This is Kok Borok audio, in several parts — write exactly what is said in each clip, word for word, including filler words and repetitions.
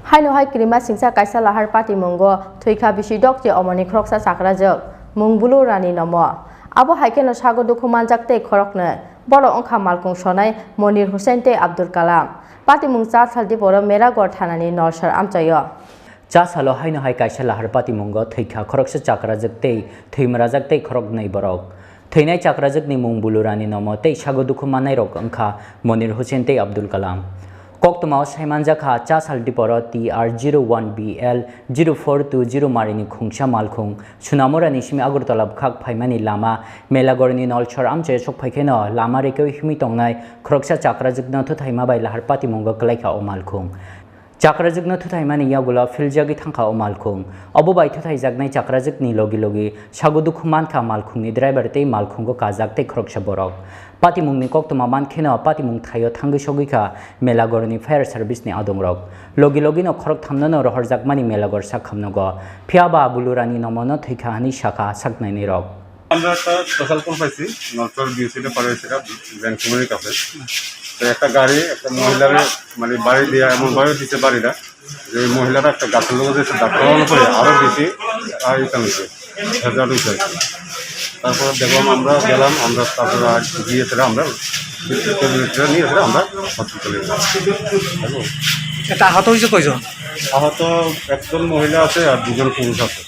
Haino hai kwrwima singcha kaisa lahar patimungo thwikha bisi dokche omoni khoroksa chakrajwk, mung Bulu Rani Nomo. Abo hai kheno sago dukhu manjak tei khoroknwi. Borok wngkha malkhung sonai Monir Hussain tei Abdul Kalam. Patimung cha sal diporo Melagohr thanani Nolsor amchaio. Cha salo haino hai kaisa lahar patimungo thwikha khoroksa chakrajwk tei thwimrajak tei khoroknwi borok. Thwinai chakrajwkni mung Bulu Rani Nomo tei sago dukhu mannairok wngkha Monir Hussain tei Abdul Kalam. Koktwmao saimanjakha, cha sal diporo T R zero one B L zero four two zero marini khungsa malkhung Sunamurani simi Agartala bwkhak phaimani lama Melagohrni Nolsor amchaio sokphaikheno lama rekeui himwi tongnai khoroksa chakrajwkno thuthaima bai lahar patimungo kwlaikha o malkhung. Chakrajwkno thuthaimani yagulo philjagwi thangkha o malkhung. Obo bai thuthaijaknai chakrajwkni logi logi sago dukhu mankha malkhungni driver tei malkhungo kajak tei khoroksa borok. Patimungni koktwma mankheno patimung thaio thangwi sogwikha Melagohrni fire service ni adongrok. Logi logino khorok thamnono rohorjakmani Melagohr sakhamnogo. Phiyaba Bulu Rani Nomono thwikha hwnwi sakha saknainwirok. আমরা একটা social call পাইছি, নলছর বিএসএফ এর পারে সেটা ব্যাংক সুমনের কাছে। তো একটা গাড়ি একটা মহিলার মানে বাড়ি দিয়ে এমন ভাবে দিচ্ছে বাড়িটা, যে মহিলাটা একটা গাছের লোক এসে ধাক্কা খাওয়ানোর পরে আরো বেশি আহ, ইয়ে হয়েছে, হ্যাজার্ড হয়েছে আর কি। তারপরে দেখলাম, আমরা গেলাম, আমরা তারপরে আর গিয়ে সেটা আমরা নিয়ে সেটা আমরা হসপিটালে গেলাম। হ্যালো। এটা আহত হয়েছে কয়জন? আহত একজন মহিলা আছে আর দুজন পুরুষ আছে।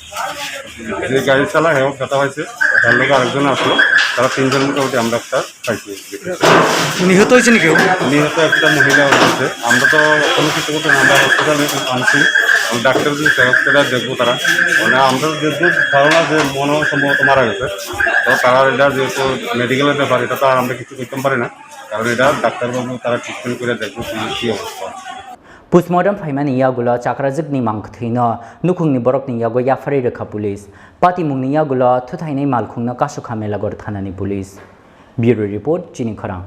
যে গাড়ি চালায়, হ্যাঁ, ব্যথা হয়েছে, তার লোক আরেকজন আসলো, তারা তিনজন মোটামুটি আমরা একটা পাইছি। নিহত হয়েছেন কেউ? নিহত একটা মহিলা হয়েছে। আমরা তো কোনো কিছু করতে না, আমরা হসপিটালে আনছি, আমি ডাক্তার দিয়ে চেক আপ করে দেখবো তারা। মানে আমরা যেহেতু ধারণা যে মনে হয় সম্ভবত মারা গেছে, তো তারা এটা যেহেতু মেডিকেলের ব্যাপার, এটা তো আর আমরা কিছু করতে পারি না, কারণ এটা ডাক্তারবাবু তারা ট্রিটমেন্ট করে দেখবো কি কি অবস্থা। Postmortem phaimani yagulo chakrajwkni mangkwthwino nukhungni borokni yago yapharwi rwkha police. Patimungni yagulo thuthainai malkhungno kasukha Melagohr thanani police. Bureau report, Chini Khorang.